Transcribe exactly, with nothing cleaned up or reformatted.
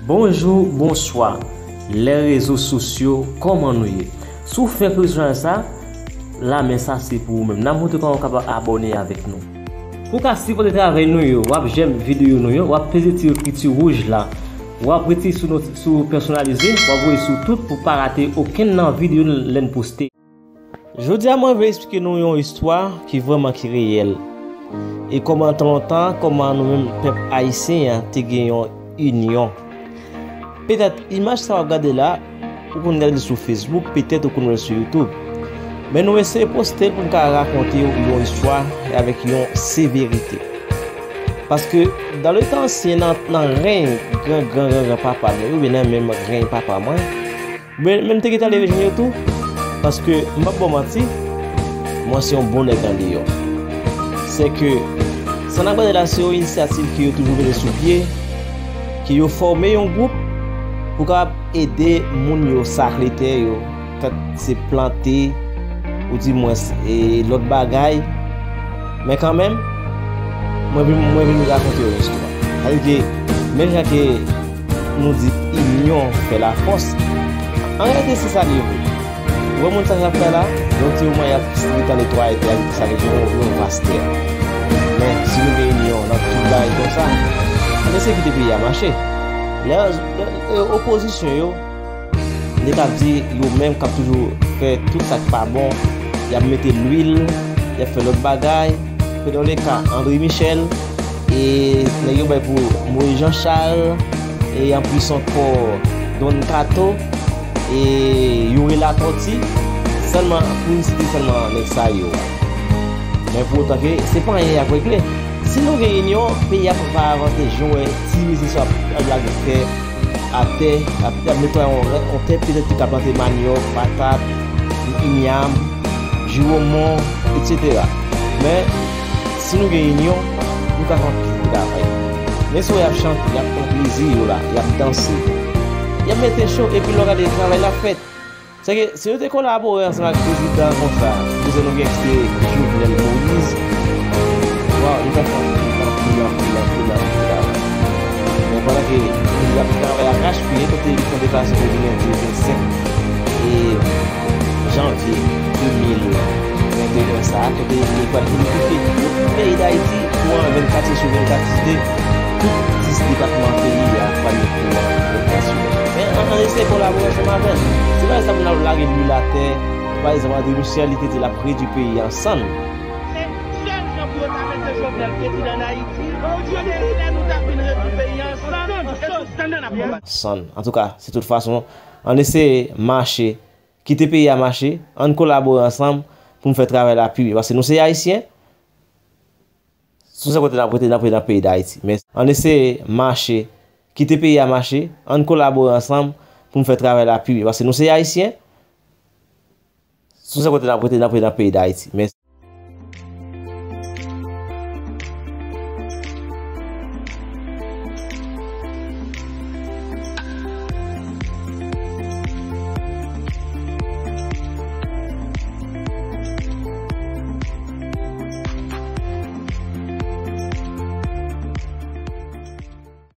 Bonjou, bonswa, lè rezo sosyo, kòman nou ye? Si w fenk rive sou chanèl sa, la men sa se pou ou menm. N ap montre kòman w kapab abòne avèk nou. Pou w ka sipòte travay nou yo, w ap jèm videyo nou yo, w ap peze ti ekriti wouj la, w ap retire sou, sou pèsonalize, w ap voye sou tout pou w pa rate okenn nan videyo lè n poste. Jodi a, mwen vle eksplike nou yon istwa ki vrèman ki reyèl. E kòman tan lontan, kòman nou menm pèp ayisyen an te gen yon inyon. Petèt imaj sa w ap gade la, ou konn gade l sou Facebook, petèt ou konn wè l sou YouTube. Men nou eseye poste l pou n ka rakonte w yon istwa avèk yon severite. Paske, dans le temps ancien, nan, nan reny gran, gran, gran, gran papa mwen, oubyen nan menm reny papa mwen, men, men m te gentan leve jwenn yo tou, paske m p ap ba w manti, mwen se yon bon nèg andeyò. Sèke, sa n ap gade la, se yon inisyativ ke yo toujou mete sou pye, ke yo fòme yon gwoup pou kapab ede moun yo sakle tè yo, kat se plante, oudimwens, e lòt bagay. Men kanmenm, mwen vin, mwen vin rakonte yon istwa. Sa vle di ke, menm jan ke nou di inyon fè lafòs, an reyalite, se sa l ye vre. Ou wè moun sa k ap fè la, yon ti moman y ap gentan netwaye tè a, sa vle di yon, yon vas tè. Men, si nou gen inyon nan tout bagay konsa, ann eseye kite peyi a mache. Lè, lè, lè opozisyon yo, nèg ap di yo menm k ap toujou fè tout sa k pa bon, y ap mete lwil, y ap fè lòt bagay. Pran le ka André Michel, e nèg yo bay pou Moïse Jean Charles, e anplis ankò Don Kato, e Youri Latortue, sèlman pou n site sèlman nèg sa yo. Men pou otan ke se pa anyen y ap regle. Si nou gen inyon, peyi a p ap avanse jan w wè ti minis yo ap, ap lage tè atè, ap, ap netwaye yon, yon tè, petèt yo ka plante manyòk, patat, inyam, jiwomon, etsetera. Men, si nou gen inyon, nou ka fè anpil travay. Men si w wè y ap chante, y ap pran plezi yo la, y ap danse, y ap mete cho, epi lè w gade travay la fèt. Sèke, si nou te kolabore ansanm ak prezidan konsa, kouzin nou gen ki se Jovenel Moïse, waw, nou ta fè anpil, anpil, anpil, anpil, anpil travay. Men pandan ke y ap travay ak rachpye, kote li fè yon deklarasyon pou jounen di vennsenk e janvye de mil venteyen sa a, kote li pral vin kite tout peyi Dayiti, kouran vennkat sou vennkat, tout dis depatman peyi a pral gen kouran vennkat sou vennkat. Men ann, ann eseye kolabore ansanm avè l. Se pa sa pou n ap lage lwil atè, pa egzanp, André Michel, li te di l ap redui peyi a an sann. Se sèl jan pou yo ta mete Jovenel prezidan an Ayiti. Yo te di lè nou ta fin redui peyi a an sann, e sou sann nan n ap konbat. Sann. Antouka, se tout fason, ann eseye mache, kite peyi a mache, ann kolabore ansanm pou n fè travay la pi byen. Paske nou se Ayisyen, sou sa kote n ap rete, n ap rete nan peyi Dayiti. Men ann eseye mache, kite peyi a mache, ann kolabore ansanm pou n fè travay la pi byen. Paske nou se Ayisyen, sou sa kote n ap rete, n ap rete nan peyi Dayiti. Men